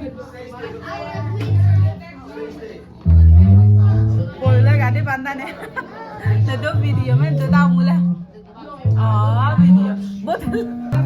ပိာ်လၢဂၤဒ်ဘၣ်နၤန့ၣ်, နဒိ video မ့ၢ်နတၢ်မူလဲၣ်, အ video ဘိၣ်တ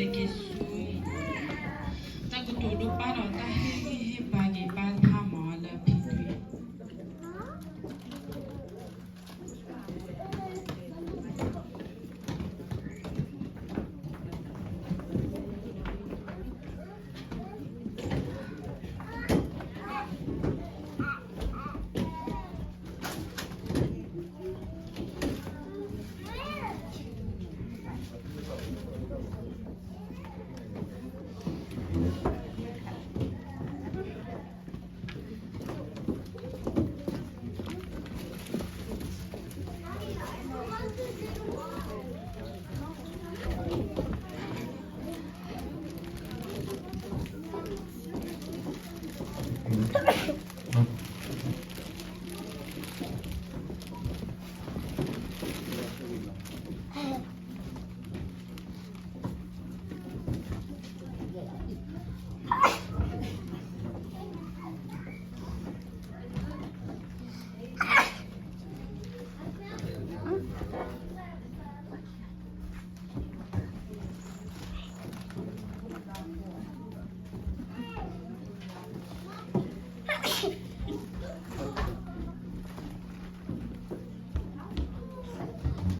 က့ၤဆူ တၢ်ကတိၤဒိၣ်ပၢ်ဒီးတၢ်ဟ့ၣ်ဂံၢ်ဟ့ၣ်ဘါက့ၤဘၣ်တဖၣ်မးလၢဖံဖု